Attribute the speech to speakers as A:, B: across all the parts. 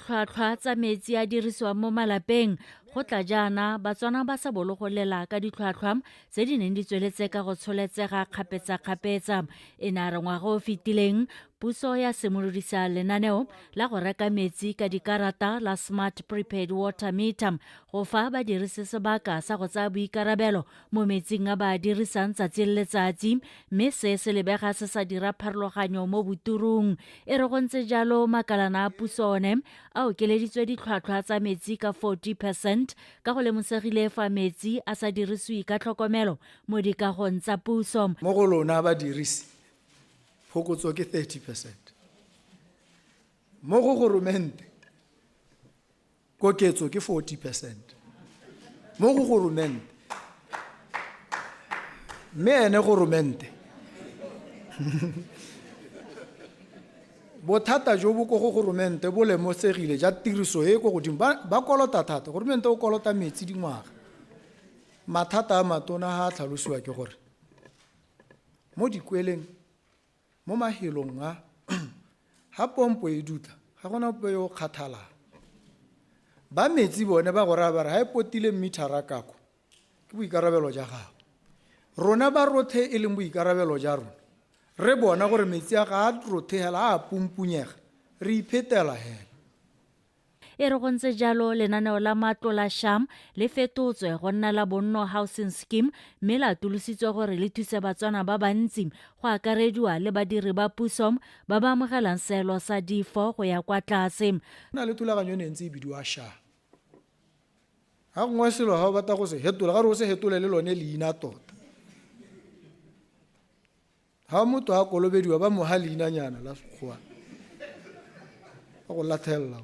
A: Ditlhwatlhwa tsa metsi a dirisiwang mo malapeng go tla jaana Batswana ba sa bolo go lela ka ditlhwatlhwa tse di neng di tsweletse ka go tsholetsega kgapetsakgapetsa. E ne a re ngwaga o fetileng puso ya simolodisa lenaneo la go reka metsi ka dikarata la Smart Prepaid Water Meter go fa badirisi sebaka sa go tsaya boikarabelo mo metsing a ba a dirisang tsatsi le letsatsi, mme se se lebega se sa dira pharologanyo mo boturung. E re go ntse jalo, makalana a puso one a okeleditswe ditlhwatlhwa tsa metsi ka 40 percent ka go lemosegile fa metsi a sa dirisiwe ka tlhokomelo mo dikagong tsa puso.
B: Mo go lona badirisi, phokotso ke 30 percent. Mo go goromente, koketso ke 40 percent. Mo go goromente. Mme ene goromente. Bothata jo bo ko go goromente bo lemosegile ja tiriso e ko godimo. Ba kolota thata. Goromente o kolota metsi dingwaga. Mathata a matona ha a tlhalosiwa ke gore mo dikweleng, mo mahelong a, ha pompo e dutla, ga gona ope yo o kgathalang. Ba metsi bone ba go raya ba re ha e potile mmithara kako, ke boikarabelo ja gago. Rona ba rothe e leng boikarabelo ja rona, re bona gore metsi a ga a rothe hela, a pumpunyega, re iphetela hela.
A: E re go ntse jalo, lenaneo la matlo la Sham le fetotswe go nna la Bonno Housing Scheme mme le atolositswe gore le thuse Batswana ba bantsi go akarediwa le badiri ba puso ba ba amogelang seelo sa D4 go ya kwa tlase.
B: Go na le thulaganyo e ne e ntse e bidiwa Sha. Ga gongwe selo ga o batla go se hetola, ga re o se hetole le lone leina tota. Ga motho a kolobediwa ba mo ha leinanyana la Sekgowa ba go lathelela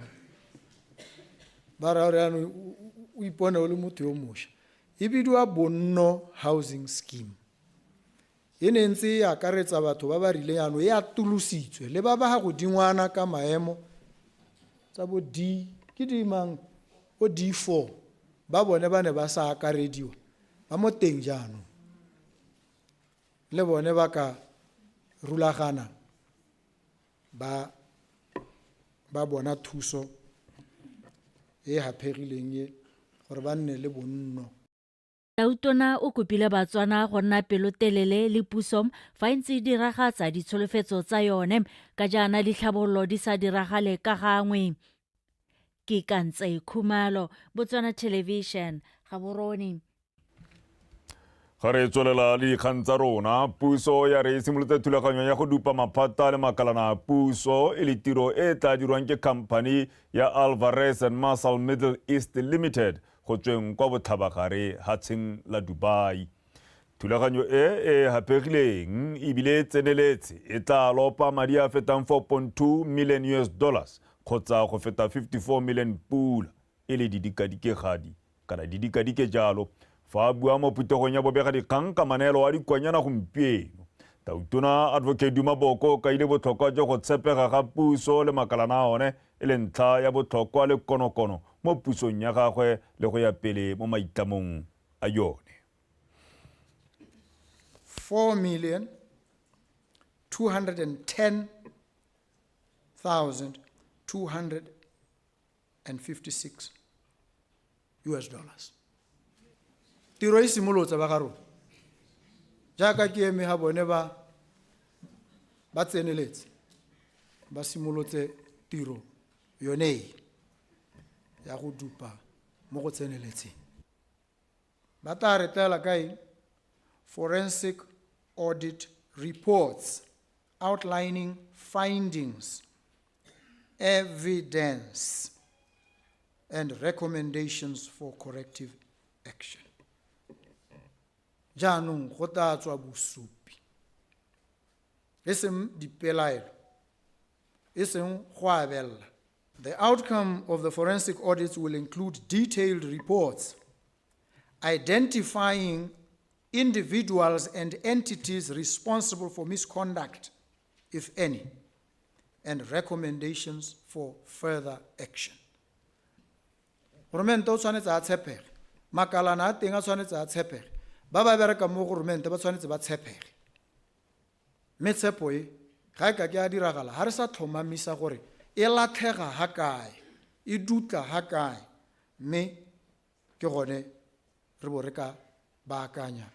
B: ba raya gore jaanong o ipone o le motho yo mošwa. E bidiwa Bonno Housing Scheme. E ne ntse e akaretsa batho ba ba rileng, jaanong e atolositswe le ba ba ga godingwana ka maemo tsa bo D, ke D mang? Bo D4 ba bone ba ne ba sa akarediwa, ba mo teng jaanong. Le bone ba ka rulagana ba ba bona thuso e e haphegileng e gore ba nne le bonno.
A: Tautona o kopile Batswana go nna pelotelele le puso fa e ntse e diragatsa ditsholofetso tsa yone ka jaana ditlhabololo di sa diragale ka gangwe. Ke Kantse Khumalo, Botswana Television, Gaborone.
C: Ga re tswelela le dikgang tsa rona, puso ya re e simolotse thulaganyo ya go dupa maphata le makalana a puso e le tiro e e tla dirwang ke khamphani ya Alvarez and Marsal Middle East Limited go tsweng kwa botlhabagare hatsheng la Dubai. Thulaganyo e e haphegileng ebile e tseneletse e tla lopa madi a fetang 4.2 million US dollars kgotsa go feta 54 million pula e le didikadikegadi kana di dikadike jalo. Fa a bua mo phuthegong ya bobegadikgang ka maneelo a dikwanyana gompieno, Tautona Advocate Duma Boko o kaile botlhokwa jwa go tshepega ga puso le makalana a one e le ntlha ya botlhokwa le konokono mo pusong ya gagwe le go ya pele mo maitlamong a yone.
B: 4,210,256 US dollars. Tiro e simolotse ba ga rona. Jaaka ke eme ga bone ba ba tseneletse ba simolotse tiro yone e ya go dupa mo go tseneletseng. Ba tla re tlela ka eng? Forensic audit reports outlining findings, evidence and recommendations for corrective action. Jaanong go tla tswa bosupi, e seng dipelaelo, e seng go abella. The outcome of the forensic audits will include detailed reports identifying individuals and entities responsible for misconduct, if any, and recommendations for further action. Goromente o tshwanetse a tshepege, makalana a teng a tshwanetse a tshepege, ba ba berekang mo goromente ba tshwanetse ba tshepege. Mme tshepo e ga e ka ke ya diragala ga re sa tlhomamisa gore e latlhega ga kae. e dutla ha kae, mme ke gone re bo re ka baakanya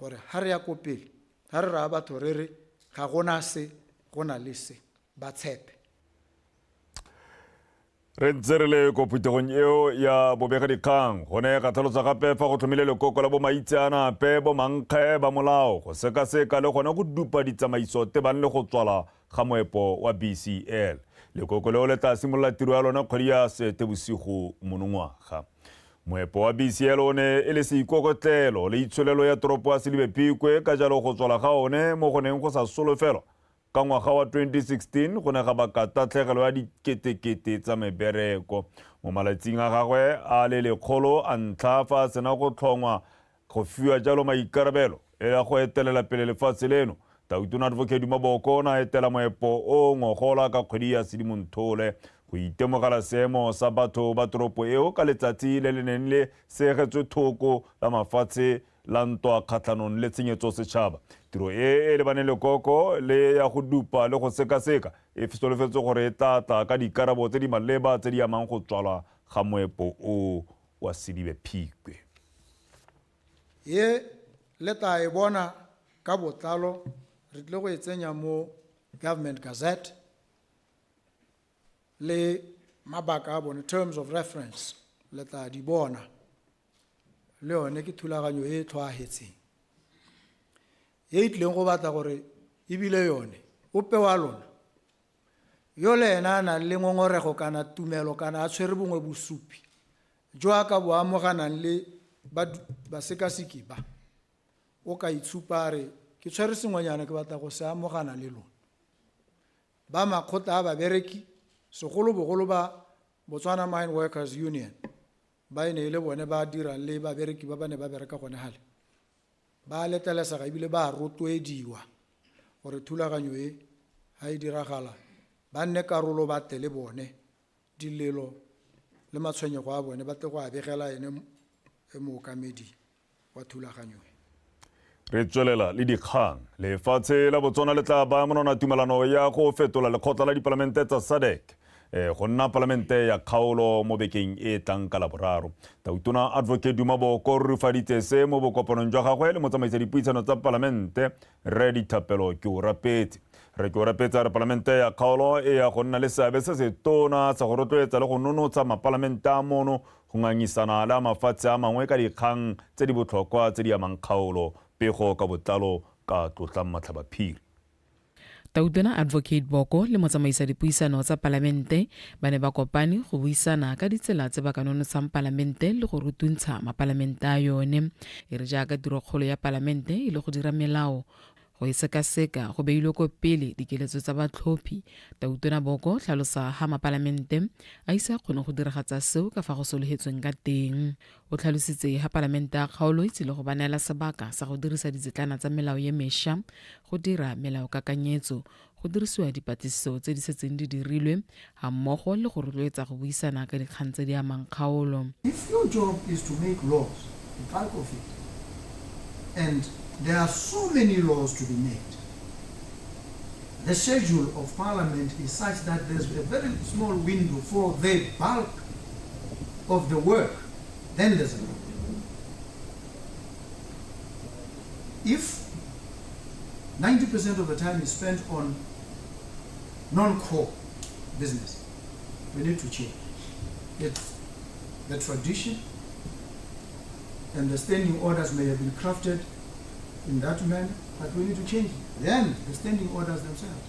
B: gore ha re ya ko pele, ha re raya batho re re ga gona se, go na le se, ba tshepe.
C: Re ntse re le ko phuthegong eo ya bobegadikgang, go ne ga tlhalosa gape fa go tlhomile lekoko la bomaitseanape bomankge ba molao go sekaseka le gone go dupa ditsamaiso tebang le go tswala ga moepo wa BCL. Lekoko leo le tla simolola tiro ya lone kgwedi ya Seetebosigo monongwaga. Moepo wa BCL o ne e le seikokotlelo le itsholelo ya toropo ya Selibe Phikwe, ka jalo go tswala ga one mo go neng go sa solofelwa ka ngwaga wa 2016 go ne ga baka tatlhegelo ya diketekete tsa mebereko. Mo malatsing a gagwe a le 100 a ntlha fa a sena go tlhongwa go fiwa jalo maikarabelo e la go etelela pele lefatshe leno, Tautona Advocate Duma Boko o ne a etela moepo o ngogola ka kgwedi ya Sedimonthole go itemogela seemo sa batho ba toropo eo ka letsatsi le le neng le seegetswe thoko la mafatshe la ntwa kgatlhanong le tshenyetso setšhaba. Tiro e e lebaneng lekoko le ya go dupa le go sekaseka e solofetse gore e tla tla ka dikarabo tse di maleba tse di amang go tswalwa ga moepo o wa Selibe Phikwe.
B: Ye le tla e bona ka botlalo, re tlile go e tsenya mo Government Gazette le mabaka a bone, terms of reference, le tla di bona. Le yone ke thulaganyo e e tlhoahetseng e e tlileng go batla gore ebile yone ope wa lona yo le ena a nang le ngongorego kana tumelo kana a tshwere bongwe bosupi jo a ka bo amoganang le basekaseki ba, o ka itshupa a re ke tshwere sengwenyana ke batla go se amogana le lona. Ba makgotla a babereki, segolobogolo ba Botswana Mine Workers Union, ba e ne e le bone ba dirang le babereki ba ba ne ba bereka gone gale, ba letlelesega ebile ba rotloediwa gore thulaganyo e ha e diragala ba nne karolo, ba tle le bone dilelo le matshwenyego a bone, ba tle go a begela ene mookamedi wa thulaganyo e.
C: Re tswelela le dikgang. Lefatshe la Botswana le tla baya monwana tumelano ya go fetola lekgotla la dipalamente tsa SADC go nna palamente ya kgaolo mo bekeng e tlang ka Laboraro. Tautona Advocate Duma Boko rurifaditse se mo bokopanong jwa gagwe le motsamaisa dipuisano tsa palamente Rre Dithapelo Keorapetse. Rre Keorapetse a re palamente ya kgaolo e ya go nna le seabe se se tona sa go rotloetsa le go nonotsha mapalamente a mono go ngangisana le a mafatshe a mangwe ka dikgang tse di botlhokwa tse di amang kgaolo. Pego ka botlalo ka Tlotlang Matlhabaphiri.
D: Tautona Advocate Boko le motsamaisa dipuisano tsa palamente ba ne ba kopane go buisana ka ditsela tse ba ka nonotshang palamente le go rutuntsha mapalamente a yone. E re jaaka tirokgolo ya palamente e le go dira melao, go e sekaseka go beilwe ko pele dikeletso tsa batlhophi. Tautona Boko tlhalosa ha mapalamente a ise a kgone go diragatsa seo ka fa go sologetsweng ka teng. O tlhalositse ha palamente ya kgaolo e tsile go ba neela sebaka sa go dirisa ditsetlana tsa melao ye mešwa go dira melaokakanyetso, go dirisiwa dipatlisiso tse di setseng di dirilwe ga mmogo le go rotloetsa go buisana ka dikgang tse di amang kgaolo.
B: If your job is to make laws, the bulk of it, and there are so many laws to be made, the schedule of Parliament is such that there's a very small window for the bulk of the work, then there's a problem. If 90% of the time is spent on non-core business, we need to change. It's the tradition, and the standing orders may have been crafted in that manner, but we need to change it. Then the standing orders themselves.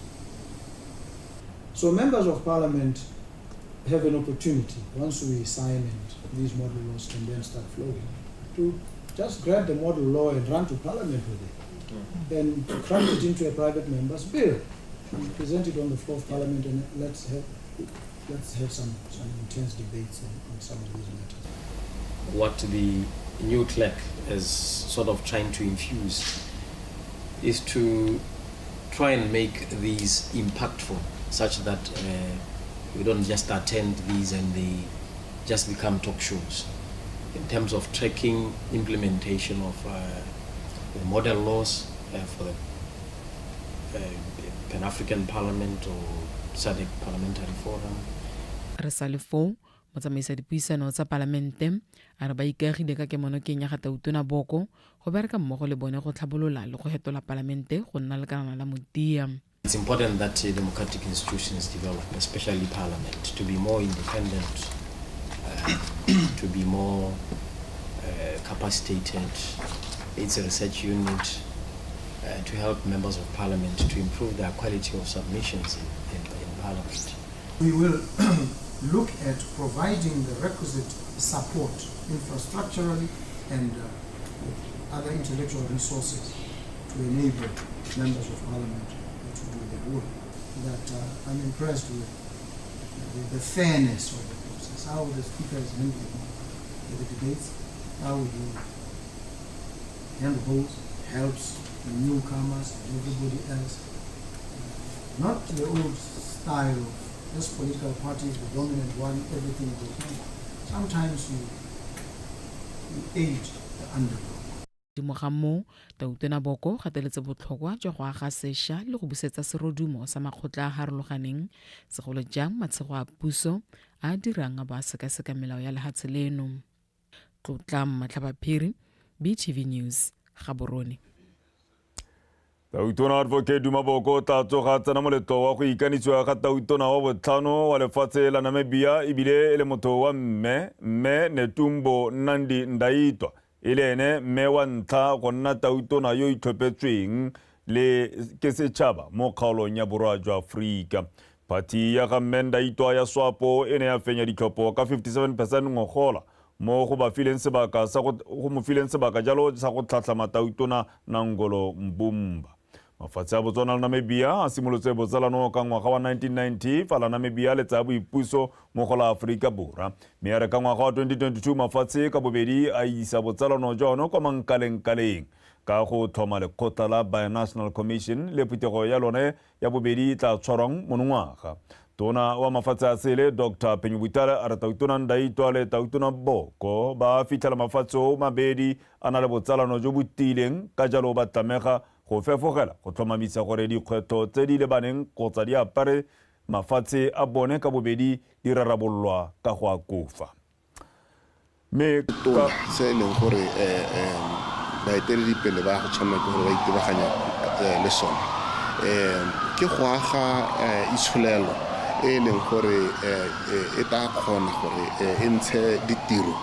B: So members of Parliament have an opportunity, once we sign and these model laws can then start flowing, to just grab the model law and run to Parliament with it, and craft it into a private member's bill, and present it on the floor of Parliament, and let's have some intense debates on some of these matters.
E: What the new clerk is sort of trying to infuse is to try and make these impactful, such that we don't just attend these and they just become talk shows. In terms of tracking implementation of the model laws for the Pan-African Parliament or SADC Parliamentary Forum.
D: Re sa le foo, motsamaisa dipuisano tsa palamente a re ba ikaegile ka kemonokeng ya ga Tautona Boko go bereka mmogo le bone go tlhabolola le go hetola palamente go nna lekalana la motia.
E: It's important that democratic institutions develop, especially parliament, to be more independent, to be more capacitated. It's a research unit to help members of parliament to improve their quality of submissions in parliament.
F: We will look at providing the requisite support infrastructurally and other intellectual resources to enable members of parliament to do their work. That I'm impressed with the fairness of the process, how the speaker is handling the debates, how he handholds, helps the newcomers and everybody else. Not the old style of this political party is the dominant one, everything goes on. Sometimes you aid the underdog.
D: Godimo ga moo, Tautona Boko gateletse botlhokwa jwa go aga sešwa le go busetsa serodumo sa makgotla a harologaneng, segolo jang matshego a puso a a dirang a bo a sekaseka melao ya lehatshe leno. Tlotlang Matlhabaphiri, BTV News, Gaborone.
C: Tautona Advocate Duma Boko o tla tsoga tsena moletlo wa go ikanisiwa ga tautona wa botlhano wa lefatshe la Namibia, ebile e le motho wa mme, mme Netumbo Nandi Ndaitwa, e le ene mme wa ntlha go nna tautona yo itlhophetsweng le ke setšhaba mo kgaolong ya borwa jwa Aforika. Phathi ya ga mme Ndaitwa ya SWAPO e ne ya fenya ditlhopho ka 57% ngogola, mo go ba fileng sebaka sa go mo fileng sebaka jalo sa go tlhatlhama tautona Nangolo Mbumba. Mafatshe a Botswana le Namibia a simolotse botsalano ka ngwaga wa 1990 fa la Namibia le tsaya boipuso mo go la Aforika Borwa, mme ya re ka ngwaga wa 2022 mafatshe ka bobedi a isa botsalano jwa one kwa mankalengkaleng ka go tlhoma lekgotla la Binational Commission, le phuthego ya lone ya bobedi e tla tshwarwang monongwaga. Tona wa mafatshe a sele Dr Phenyo Butale a re tautona Ndaitwa le tautona Boko ba fitlhela mafatshe o mabedi a na le botsalano jo bo tiileng, ka jalo ba tlamega go fefogela go tlhomamisa gore dikgwetlho tse di lebaneng kgotsa di apare mafatshe a bone ka bobedi di rarabololwa ka go akofa. Mme
G: tona se e leng gore baeteledipele ba go tshwanela ke gore ba itebaganya le sone ke go aga itsholelo e leng gore e tla kgona gore e ntshe ditiro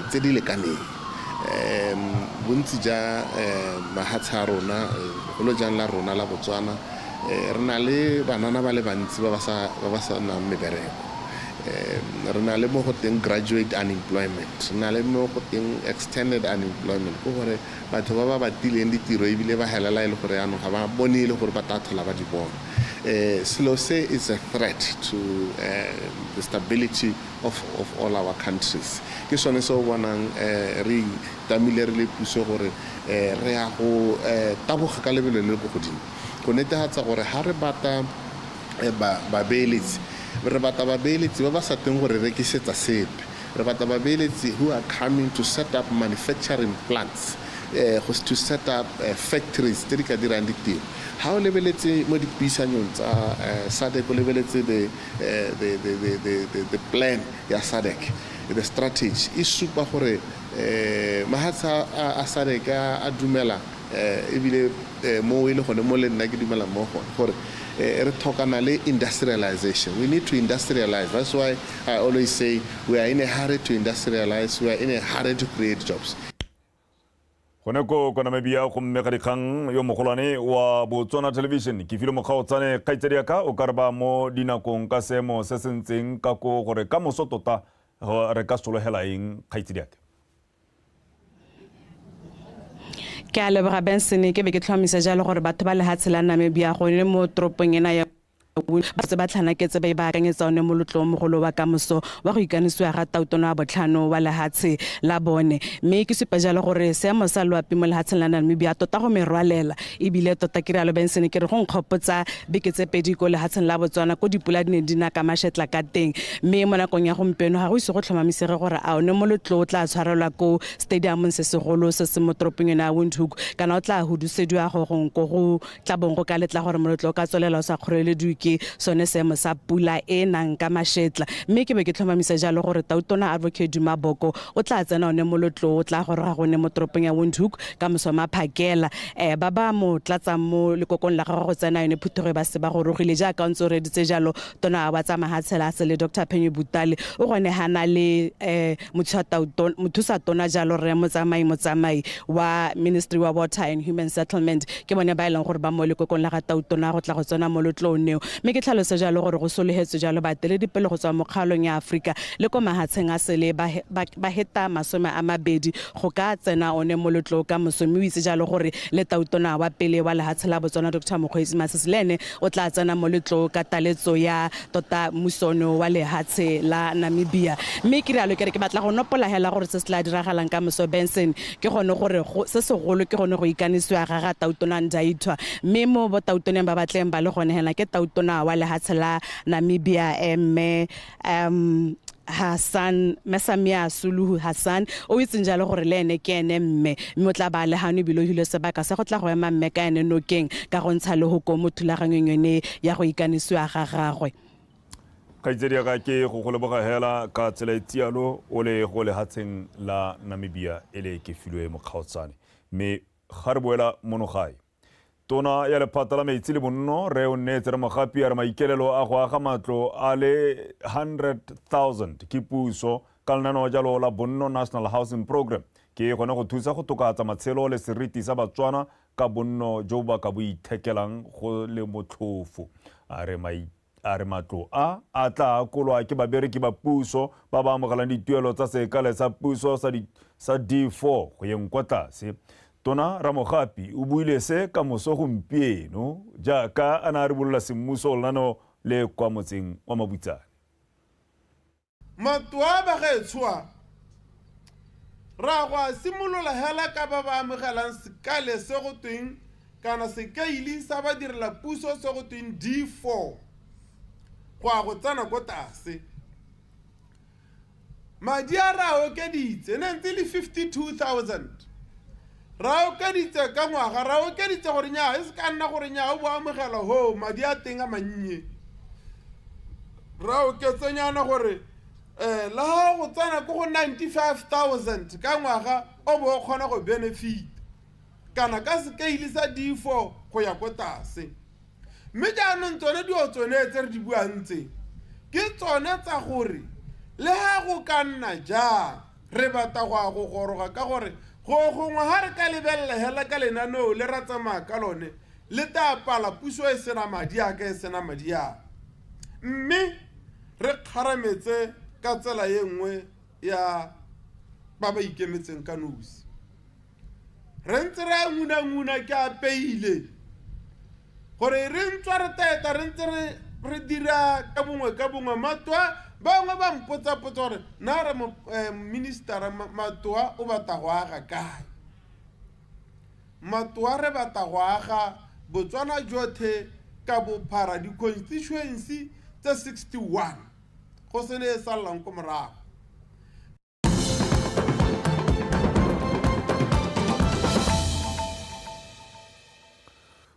G: tse di lekaneng. Bontsi ja mahatshe a rona, bogolo jang la rona la Botswana, re na le banana ba le bantsi ba ba sa nang mebereko. Re na le mo go teng graduate unemployment, re na le mo go teng extended unemployment, ke gore batho ba ba batileng ditiro ebile ba helela e le gore yaanong ga ba bone e le gore ba tla tlhola ba di bona. Selo se is a threat to the stability of all our countries. Ke sone se o bonang re itamile re le puso gore re ya go taboga ka lebelo le le ko godimo go netefatsa gore ga re batla babeeletsi, re batla babeeletsi ba ba sa teng gore rekisetsa sepe. Re batla babeeletsi who are coming to set up manufacturing plants, to set up factories tse di ka dirang ditiro. Ga o lebeletse mo dipuisanyong tsa SADC, o lebeletse the plan ya SADC, the strategy e supa gore mahatshe a SADC a dumela, ebile mo e le gone mo le nna ke dumelang mo gone, gore re tlhokana le industrialization. We need to industrialize. That's why I always say we are in a hurry to industrialize, we are in a hurry to create jobs.
C: Gone ko kwa Namibia go mme ga dikgang yo mogolwane wa Botswana Television ke file mokgaotsane kgaitsadi ya ka o ka re ba mo dinakong ka seemo se se ntseng ka ko gore ka moso tota re ka sologela eng, kgaitsadi ya ka?
H: Ke a leboga, Benson. Ke be ke tlhomamisa jalo gore batho ba lehatshe la Namibia gone mo toropong ena ya ba tse ba tlhanaketse ba ibaakanyetsa one molotlo o mogolo wa kamoso wa go ikanisiwa ga tautona wa botlhano wa lehatshe la bone. Mme ke supa jalo gore seemo sa loapi mo lehatsheng la Namibia tota go merwalela, ebile tota ke rialo, Benson, ke re go nkgopotsa beke tse pedi ko lehatsheng la Botswana ko dipula di ne di na ka mašetla ka teng. Mme mo nakong ya gompieno ga go ise go tlhomamisege gore a one molotlo o tla tshwarelwa ko stadiumong se segolo se se mo toropong yone ya Windhoek, kana o tla hudusediwa go gongwe ko go tla bong go ka letla gore molotlo o ka tswelela o sa kgorelediwe. ke sone seemo sa pula e nang ka mashetla. Mme ke be ke tlhomamisa jalo gore Tautona Advocate Duma Boko o tla tsena one molotlo o tla goroga gone mo toropong ya Windhoek ka moso maphakela. Ba ba mo tlatsang mo lekokong la gagwe go tsena yone phuthego e ba se ba gorogile jaaka o ntse o reditse jalo. Tona wa tsa mahatshela a sele Dr Phenyo Butale o gone hana le mothusa tona jalo re Motsamai wa Ministry wa Water and Human Settlement, ke bone ba e leng gore ba mo lekokong la ga Tautona go tla go tsena molotlong neo. Mme ke tlhalose jalo gore go sologetswe jalo baeteledipele go tswa mo kgaolong ya Aforika le ko mahatsheng a sele ba heta 20 go ka tsena one molotlo ka moso. Mme o itse jalo gore le Tautona wa pele wa lehatshe la Botswana Dr Mokgweetsi Masisi le ene o tla tsena molotlo ka taletso ya tota mmusono wa lehatshe la Namibia. Mme ke rialo ke re ke batla go nopola hela gore se se tla diragalang ka moso Benson ke gone gore se segolo ke gone go ikanisiwa ga ga Tautona Ndaitwah. Mme mo bo Tautoneng ba batleng ba le gone hela ke Tautona wa lehatshe la Namibia mme Hassan Mesamia Suluhu Hassan o itseng jalo gore le ene ke ene mme o tla ba le hano ebile o hile sebaka sa go tla go ema mme ka ene nokeng ka go ntsha le hoko mo thulaganyong yone ya go ikanisiwa ga gagwe.
C: Kgaitsedi ya ka ke go leboga hela ka tsela e tsialo o le go lehatsheng la Namibia e le ke filwe mokgaotsane. Mme ga re boela mono gae, tona ya lephata la metsi le bonno re o neetse re Mogapi a re maikelelo a go aga matlo a le 100,000 ke puso ka lenaneo jalo la Bonno National Housing Program ke gone go thusa go tokafatsa matshelo le seriti sa Batswana ka bonno jo ba ka bo ithekelang go le motlhofo. A re matlo a tla akolwa ke babereki ba puso ba ba amogelang dituelo tsa sekale sa puso sa D4 go yeng kwa tlase. Tona Ramogapi o buile se ka moso gompieno jaaka a ne a ribolola semmuso lenaneo le kwa motseng wa Mabutsane.
I: Matlo a bagaetsho ra go a simolola hela ka ba ba amogelang sekale se go tweng kana sekaili sa ba direla puso se go tweng D4 go a go tsena ko tlase. Madi a ra okeditse ne ntse le 52,000 ra okeditse ka ngwaga, ra okeditse gore nya e se ka nna gore nya o bo amogela ho madi a teng a mannye. Ra oketsenyana gore la go tsena ko go 95,000 ka ngwaga o bo o kgona go benefit kana ka sekaili sa D4 go ya ko tlase. Mme jaanong tsone dio tsone tse re di buang tse ke tsone tsa gore le ha go ka nna jang re batla go a go goroga ka gore go gongwe ha re ka lebelela hela ka lenaneo le ra tsamaya ka lone le tla pala puso e sena madi a ka e sena madi a. Mme re kgarametse ka tsela ye nngwe ya ba ba ikemetseng ka nosi. Re ntse re a nguna-nguna ke apeile gore re ntswa re teta re ntse re dira ka bongwe matwa bangwe ba mpotsa-potsa gore nna re ministera matoa o batla go aga kae. Matoa re batla go aga Botswana jothe ka bophara di-constituency tse 61 go se le e sallang ko morago.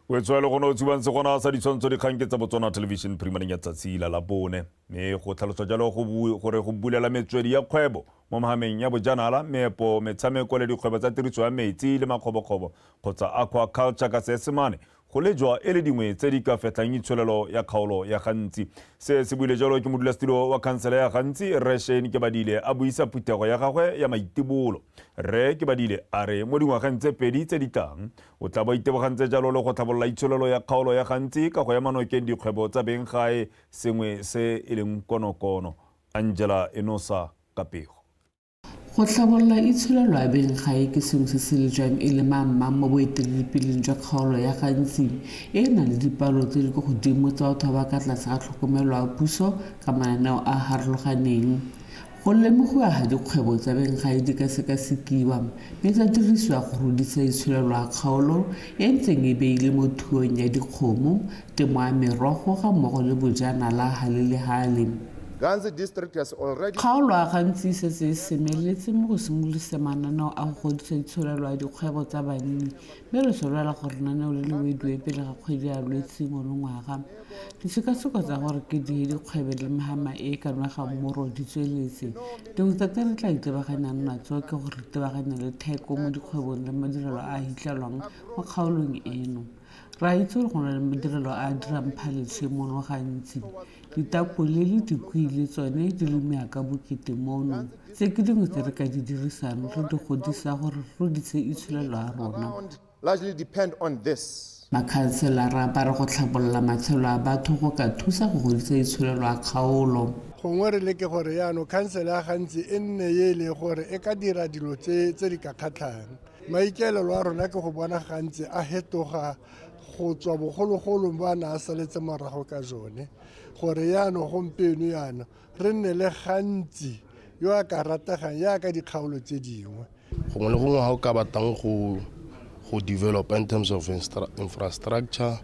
C: O tswele go no tsubang se gona sa ditshwantsho dikgang ke tsa Botswana Television phirimaneng ya tsatsi la Labone. Mme go tlhaloswa jalo gore go bulela metswedi ya kgwebo mo mahameng ya bojanala, meepo, metshameko le dikgwebo tsa tiriso ya metsi le makgobokgobo kgotsa aquaculture ka Seesemane go lejwa e le dingwe tse di ka fetlhang itsholelo ya kgaolo ya Gantsi. Se se buile jalo ke modulasetilo wa khansele ya Gantsi Rre Shane Kebadile a buisa phuthego ya gagwe ya maitibolo. Rre Kebadile a re mo dingwageng tse pedi tse di tlang o tla bo itebogantse jalo le go tlhabolola itsholelo ya kgaolo ya Gantsi ka go ema nokeng dikgwebo tsa beng gae sengwe se e leng konokono. Angela Enosa ka pego.
D: Go tlhabolola itsholelo ya beng gae ke sengwe se se lejwang e le mang-mang mo boeteledipeleng jwa kgaolo ya Gantsi e e nang le dipalo tse di kwa godimo tsa batho ba ba ka tlase ga tlhokomelo ya puso ka mananeo a a harologaneng. Go lemogiwa ga dikgwebo tsa beng gae di ka sekasekiwa mme tsa dirisiwa go rodisa itsholelo ya kgaolo e ntseng e beile mo thuong ya dikgomo, temo ya merogo ga mmogo le bojanala hale le hale.
J: Ghanzi district has already
D: Kgaolo ya Gantsi e setse e semeletse mo go simolodiseng mananeo a go godisa itsholelo ya dikgwebo tsa banni mme re solofela gore lenaneo le le wediwe pele ga kgwedi ya Lwetse monongwaga. Ditshekatsheko tsa gore ke dihe dikgwebe le mehama e e ka nwegang moro di tsweletse. Dingwe tsa tse re tla itebaganyang natso ke go itebaganya le theko mo dikgwebong le madirelo a a hitlhelwang mo kgaolong eno. Re a itse gore go na le madirelo a a dirang phaletshe mono gantsi. Ditapole le dikwi le tsone di lemiwa ka bokete mono. Tse ke dingwe tse re ka di dirisang re di godisa gore re godise itsholelo ya rona.
J: Largely depend on this.
D: Makhanselara ba re go tlhabolola matshelo a batho go ka thusa go godisa itsholelo ya kgaolo.
K: Gongwe re leke gore jaanong khansele ya Gantsi e nne e e leng gore e ka dira dilo tse tse di ka kgatlhang. Maikaelelo a rona ke go bona Gantsi a hetoga go tswa bogologolong bo a ne a saletse morago ka jone, gore jaanong gompieno jaana re nne le Gantsi yo a ka rategang jaaka dikgaolo tse dingwe.
L: Gongwe le gongwe ga o ka batlang go go developa in terms of infrastructure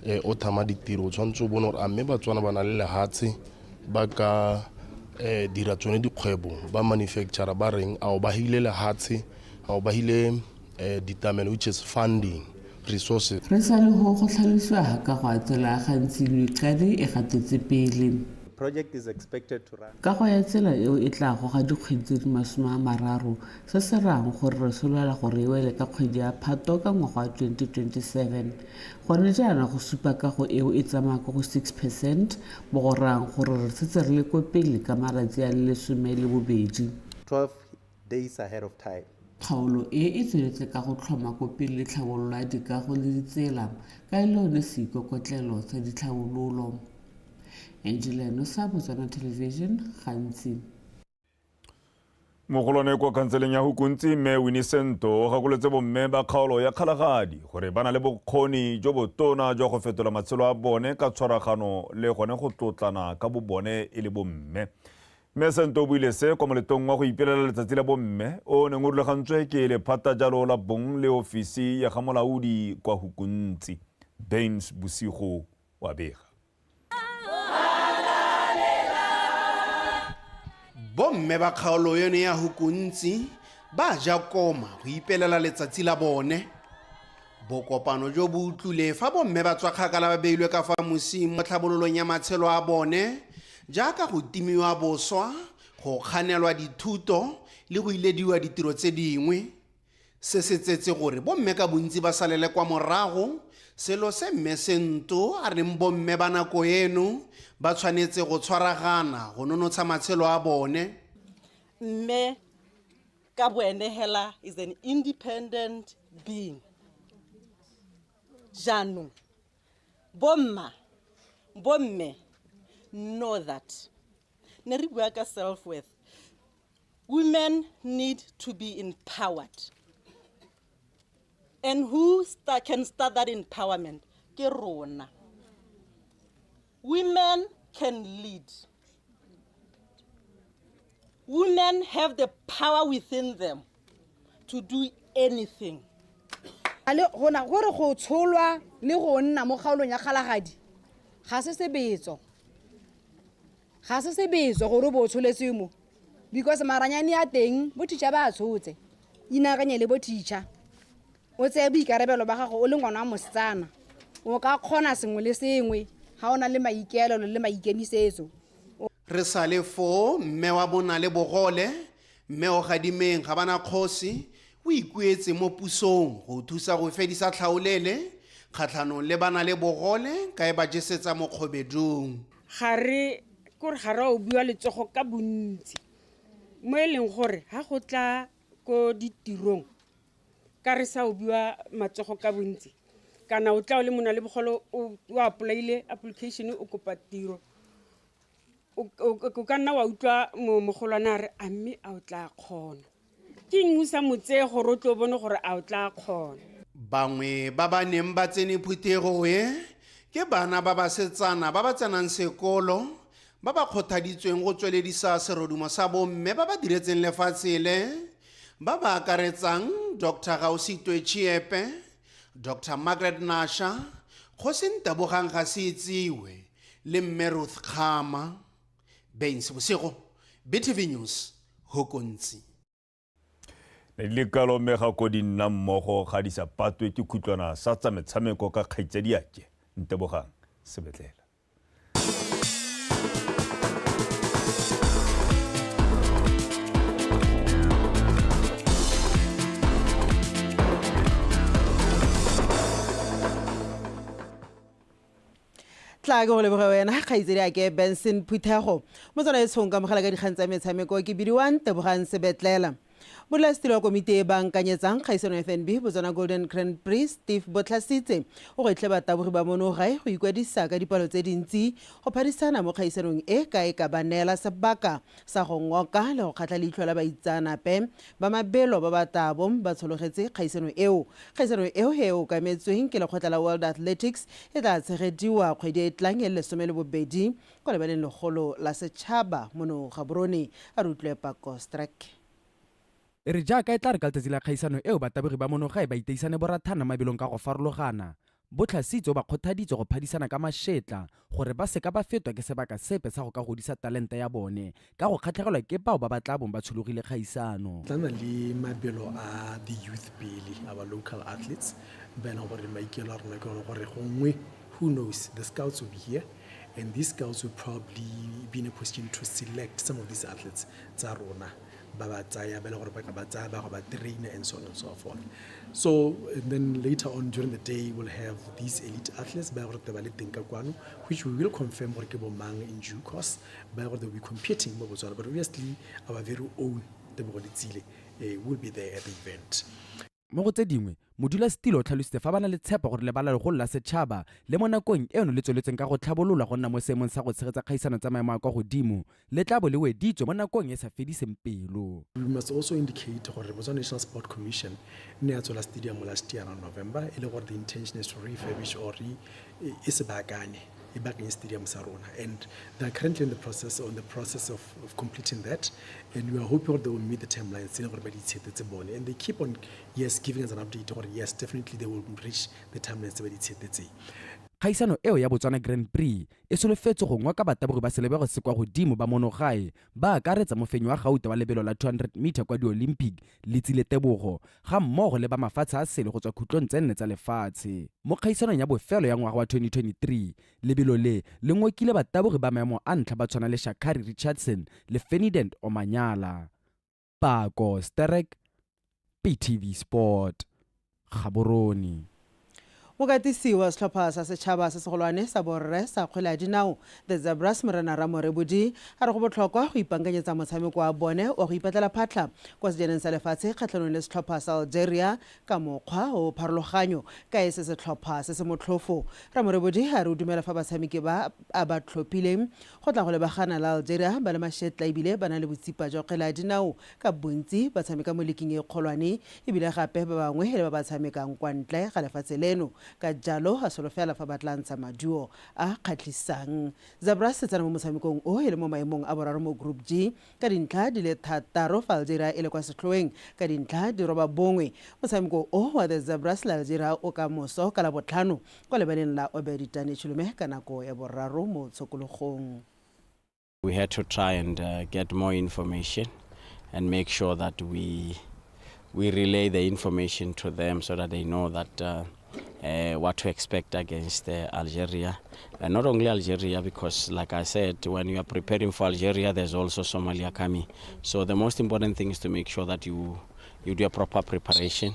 L: eh, o thama ditiro o tshwanetse o bone gore a mme Batswana ba na le lehatshe ba ka eh, dira tsone dikgwebo ba manufacturer ba reng a o ba hile lehatshe a o ba hile eh, ditamelo which is funding resources.
D: Re sa le ho go tlhalosiwa ga kago ya tsela ya Gantsi Lwekane e gatetse pele. Kago ya tsela eo e tla goga dikgwedi tse di 30, se se rayang gore re solofela gore e wele ka kgwedi ya Phato ka ngwaga wa 2027. Gone jaana go supa kago eo e tsamaya ko go 6 percent, mo go rayang gore re setse re le ko pele ka malatsi a le 12.
M: 12 days ahead of time.
D: Kgaolo e e tsweletse ka go tlhoma ko pele tlhabololo ya dikago le ditsela ka e le yone seikokotlelo sa ditlhabololo. Angela Nosa, Botswana Television, Gantsi.
C: Mogolwane kwa khanseleng ya Hukuntsi Mme Winnie Sento o gakolotse bomme ba kgaolo ya Kgalagadi gore ba na le bokgoni jo botona jwa go fetola matshelo a bone ka tshwaragano le gone go tlotlana ka bobone e le bomme. Mme Sento o buile se kwa moletlong wa go ipelela letsatsi la bomme o o neng o rulagantswe ke lephata jalo la bong le ofisi ya ga molaodi kwa Hukuntsi. Baines Bosigo wa bega.
N: Bomme ba kgaolo yone ya Hukuntsi ba ja koma go ipelela letsatsi la bone. Bokopano jo bo utlwile fa bomme ba tswa kgakala ba beilwe ka fa mosing mo tlhabololong ya matshelo a bone jaaka go timiwa boswa, go kganelwa dithuto le go ilediwa ditiro tse dingwe. Se se tsetse gore bomme ka bontsi ba salele kwa morago, selo se Mme Sento a reng bomme ba nako eno ba tshwanetse go tshwaragana go nonotsha matshelo a bone.
O: Mme ka boene hela is an independent being. Jaanong bomma, bomme know that ne re bua ka self worth. Women need to be empowered. And who can start that empowerment? Ke rona. Women can lead. Women have the power within them to do anything.
P: Le gona gore go tsholwa le go nna mo kgaolong ya Kgalagadi ga se sebetso. Ga se sebetso gore o bo o tsholetswe mo, because maranyane a teng bo teacher ba a tshotse. Inaakanye le bo teacher, o tseye boikarabelo ba gago o le ngwana wa mosetsana. O ka kgona sengwe le sengwe ga o na le maikaelelo le maikemisetso.
N: Re sale foo, mme wa bona le bogole, Mme Ogadimeng Gabanakgosi o ikuetse mo pusong go thusa go fedisa tlhaolele kgatlhanong le bana le bogole ka e ba jesetsa mo kgobedung.
Q: Ga re kore ga re a obiwa letsogo ka bontsi mo e leng gore ha go tla ko ditirong ka re sa obiwa matsogo ka bontsi, kana o tla o le mona le bogolo o applyile application o kopa tiro, o ka nna wa utlwa mogolwane a re a mme a o tla kgona, ke eng o sa mo tseye gore o tlo bone gore a o tla kgona.
N: Bangwe ba ba neng ba tsene phuthego e ke bana ba basetsana ba ba tsenang sekolo ba ba kgothaditsweng go tsweledisa serodumo sa bomme ba ba diretseng lefatshe le, ba ba akaretsang Doctor Gaositwe Chiepe, Doctor Margaret Nasha, Kgosi Ntabogang Gaseitsewe le Mme Ruth Kgama. Baines Bosigo, BTV News, Hukuntsi.
C: Ne di le kalo mme ga ko di nna mmogo ga di sa patwe ke khutlwana sa tsa metshameko ka kgaitsadiake Ntebogang Sebetlela.
H: Tla ke go leboge wena kgaitsedi a ke Benson Phuthego. Motswana e tshong kamogela ka dikgang tsa metshameko ke bidiwang Tebogang Sebetlela. Modulasetilo wa komiti e e bankanyetsang kgaisano FNB Botswana Golden Grand Prix Steve Botlhasitse o gwetlhile batabogi ba mono gae go ikwadisa ka dipalo tse dintsi go phadisana mo kgaisanong e ka e ka ba neela sebaka sa go ngoka le go kgatlha leitlho la baitseanape ba mabelo ba ba tlaabong ba tshologetse kgaisano eo. Kgaisano eo e e okametsweng ke lekgotla la World Athletics e tla tshegediwa kgwedi e e tlang e le 12 kwa lebaleng legolo la setšhaba mono Gaborone. A re utlwe Pako Strek.
R: E re jaaka e tla re ka letsatsi la kgaisano eo batabogi ba mono gae ba iteisane borathana mabelong ka go farologana, Botlhasitse o ba kgothaditse go phadisana ka mashetla gore ba seka ba fetwa ke sebaka sepe sa go ka godisa talente ya bone ka go kgatlhegelwa ke bao ba ba tla bong ba tshologile kgaisano.
S: Tla na le mabelo a the youth pele, our local athletes, ba e leng gore maikelo a rona ke one gore gongwe, who knows, the scouts will be here and these scouts will probably be in a position to select some of these athletes tsa rona ba ba tsaya ba e leng gore ba ka ba tsaya ba go ba trainer and so on and so forth. So and then later on during the day we'll have these elite athletes ba e gore ba le teng ka kwano, which we will confirm gore ke bo mang in due course, ba e gore they will be competing mo Botswana, but obviously our very own Tebogo Letsile will be there at the event.
R: Mo go tse dingwe, modulasetilo o tlhalositse fa ba na le tshepo gore lebala legolo la setšhaba le mo nakong eno le tsweletseng ka go tlhabololwa go nna mo seemong sa go tshegetsa kgaisano tsa maemo a kwa godimo le tla bo le weditswe mo nakong e sa fediseng pelo.
S: We must also indicate gore Botswana National Sport Commission e ne ya tswala stadium last year around November, e le gore the intention is to refurbish or re e se baakanye, e baakanye stadium sa rona, and they are currently in the process, on the process of, of completing that, and we are hoping gore they will meet the timelines tse e leng gore ba di itshetetse bone, and they keep on, yes, giving us an update gore yes, definitely they will reach the timelines tse ba di itshetetseng.
R: Kgaisano eo ya Botswana Grand Prix e solofetswe go ngoka batabogi ba selebego se kwa godimo ba mono gae ba akaretsa mofenyi wa gauta wa lebelo la 200 meter kwa di-Olympic Letsile Tebogo ga mmogo le ba mafatshe a sele go tswa khutlong tse nne tsa lefatshe. Mo kgaisanong ya bofelo ya ngwaga wa 2023, lebelo le le ngokile batabogi ba maemo a ntlha ba tshwana le Sha'Carri Richardson le Ferdinand Omanyala. Pako Sterek, BTV Sport, Gaborone.
H: Mokatisi wa setlhopha sa setšhaba se segolwane sa borre sa kgwele ya dinao The Zebras Morena Ramorebodi a re go botlhokwa go ipankanyetsa motshameko wa bone wa go ipatlela phatlha kwa sejaneng sa lefatshe kgatlhanong le setlhopha sa Algeria ka mokgwa o pharologanyo ka e se setlhopha se se motlhofo. Ramorebodi a re o dumela fa batshameki ba a ba tlhophileng go tla go lebagana la Algeria ba le mashetla ebile ba na le botsipa jwa kgwele ya dinao ka bontsi ba tshameka mo liking e kgolwane ebile gape ba bangwe e le ba ba tshamekang kwa ntle ga lefatshe leno, ka jalo a solofela fa ba tla ntsha maduo a kgatlhisang. Zebras e tsena mo motshamekong o e le mo maemong a boraro mo Group G ka dintlha di le thataro fa Algeria e le kwa setlhoeng ka dintlha di 9. Motshameko o wa The Zebras le Algeria o ka moso ka Labotlhano kwa lebaleng la Obed Tane Chilume ka nako ya boraro mo tshokologong.
T: We had to try and get more information and make sure that we relay the information to them so that they know that what to expect against Algeria. And not only Algeria, because like I said, when you are preparing for Algeria, there's also Somalia coming. So the most important thing is to make sure that you do a proper preparation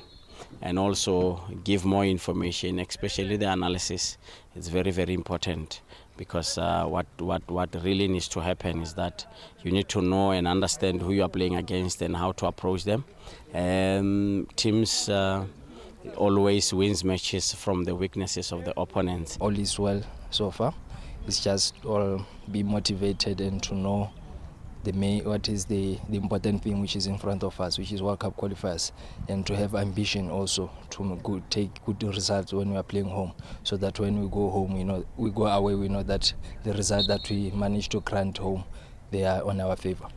T: and also give more information, especially the analysis. It's very, very important, because what really needs to happen is that you need to know and understand who you are playing against and how to approach them. Teams always wins matches from the weaknesses of the opponents.
U: All is well so far. It's just all be motivated and to know the main, what is the important thing which is in front of us, which is World Cup qualifiers, and to have ambition also to take good results when we are playing home, so that when we go home, we know, we go away, we know that the result that we managed to grant home, they are on our favor.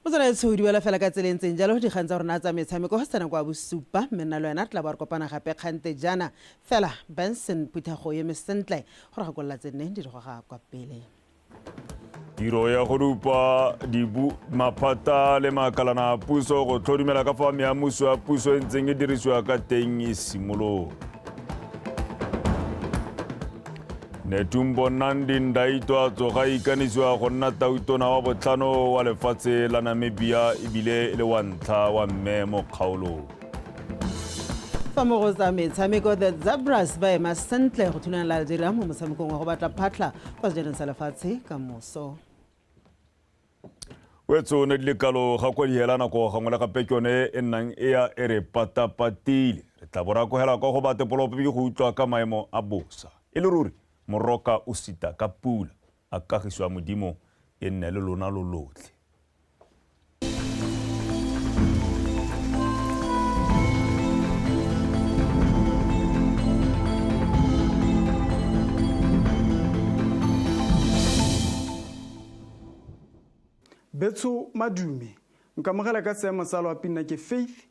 H: Motswaletsho o duela fela ka tsela e ntseng jalo dikgang tsa rona tsa metshameko go tsena kwa bosupa mme nna le wena re tla ba re kopana gape kgante jaana fela Benson Phuthego e eme sentle gore gakolola tse nne di re goga kwa pele.
C: Tiro ya go dupa maphata le makalana a puso go tlhodumela ka fa meamuso ya puso e ntseng e dirisiwa ka teng e simolola. Netumbo Nandi Ndaitwah tsoga ikanisiwa go nna tautona wa botlhano wa lefatshe la Namibia ebile e le wa ntlha wa mme mo kgaolong.
A: Fa mo go tsa metshameko, the Zebras ba ema sentle go thulana le Algeria mo motshamekong wa go batla phatlha kwa sejaneng sa lefatshe ka moso.
C: Wetso ne di le kalo ga kwa dihela nako gangwe le gape ke yone e nnang e ya e re patapatile. Re tla bo ra kogela kwa go ba tepolopo ke go utlwa ka maemo a bosa. E le ruri moroka o sita ka pula, a kagiso ya Modimo e nne le lona lo lotlhe.
V: Betsho madume, nkamogela ka seemo sa loapi nna ke Faith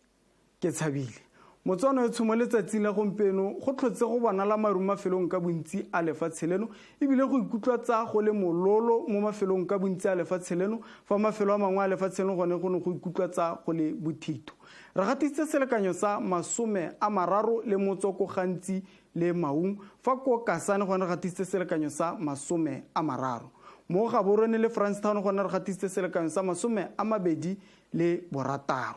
V: ke tshabile. Motswana o tsho mo letsatsing la gompieno go tlhotse go bonala maru mafelong ka bontsi a lefatshe leno ebile go ikutlwa tsa go le mololo mo mafelong ka bontsi a lefatshe leno fa mafelo a mangwe a lefatshe leno gone go ne go ikutlwa tsa go le bothitho. Re gatisitse selekanyo sa 30 ko Gantsi le Maung fa ko Kasane gone re gatisitse selekanyo sa 30. Mo Gaborone le Francistown gone re gatisitse selekanyo sa 26.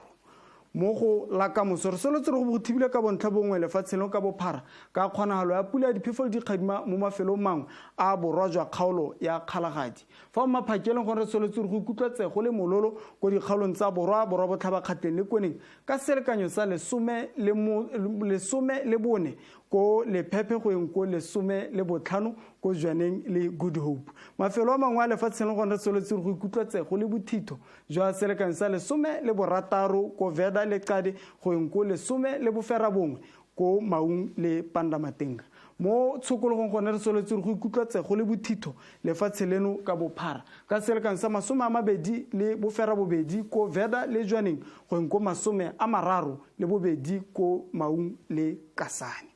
V: Mo go la kamoso re solotse re go bo thibile ka bontlha bongwe lefatshe leno ka bophara ka kgonagalo ya pula ya diphefo le dikgadima mo mafelong mangwe a borwa jwa kgaolo ya Kgalagadi. Fa mo maphakeleng gone re solotse re go ikutlwa tsego le mololo ko dikgaolong tsa borwa, borwa botlhaba Kgatleng le Kweneng ka selekanyo sa 14 ko Lephephe go yeng ko 15 ko Jwaneng le Good Hope. Mafelo a mangwe a lefatshe leno gone re solotse re go ikutlwa tsego le bothitho jwa selekanyo sa 16 ko Veda le Qade go yeng ko 19 ko Maung le Pandamatenga. Mo tshokologong gone re solotse go ikutlwa tsego le bothitho lefatshe leno ka bophara ka selekanyo sa 28 ko Veda le Jwaneng go yeng ko 32 ko Maung le Kasane.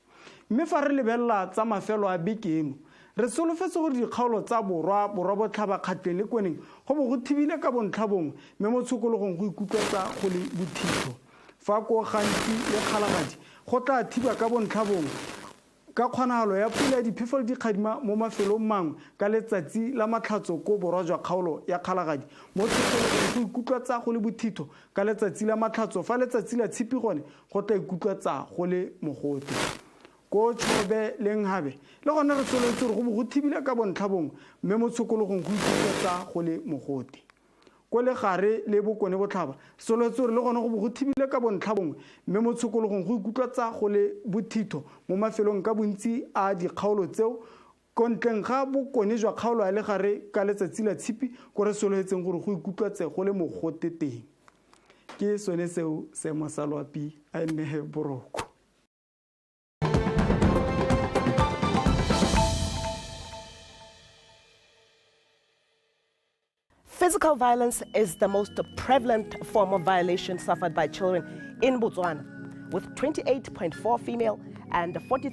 V: Mme fa re lebelela tsa mafelo a beke eno, re solofetse gore dikgaolo tsa borwa, borwa botlhaba, Kgatleng le Kweneng go bo go thibile ka bontlha bongwe mme mo tshokologong go ikutlwa tsa go le bothitho. Fa ko Gantsi le Kgalagadi go tla thiba ka bontlha bongwe ka kgonagalo ya pula ya diphefo le dikgadima mo mafelong mangwe ka letsatsi la Matlhatso ko borwa jwa kgaolo ya Kgalagadi. Mo tshokologong go ikutlwa tsa go le bothitho ka letsatsi la Matlhatso fa letsatsi la Tshipi gone go tla ikutlwa tsa go le mogote. Ko Chobe le Nhabe le gone re solofetse gore go bo go thibile ka bontlha bongwe mme mo tshokologong go ikutlwa tsa go le mogote. Ko Legare le Bokone Botlhaba re solofetse gore le gone go bo go thibile ka bontlha bongwe mme mo tshokologong go ikutlwa tsa go le bothitho mo mafelong ka bontsi a dikgaolo tseo ko ntleng ga bokone jwa kgaolo ya Legare ka letsatsi la Tshipi ko re solofetseng gore go ikutlwa tse go le mogote teng. Ke sone seo seemo sa loapi a nne boroko.
W: Physical violence is the most prevalent form of violation suffered by children in Botswana, with 28.4 female and 43.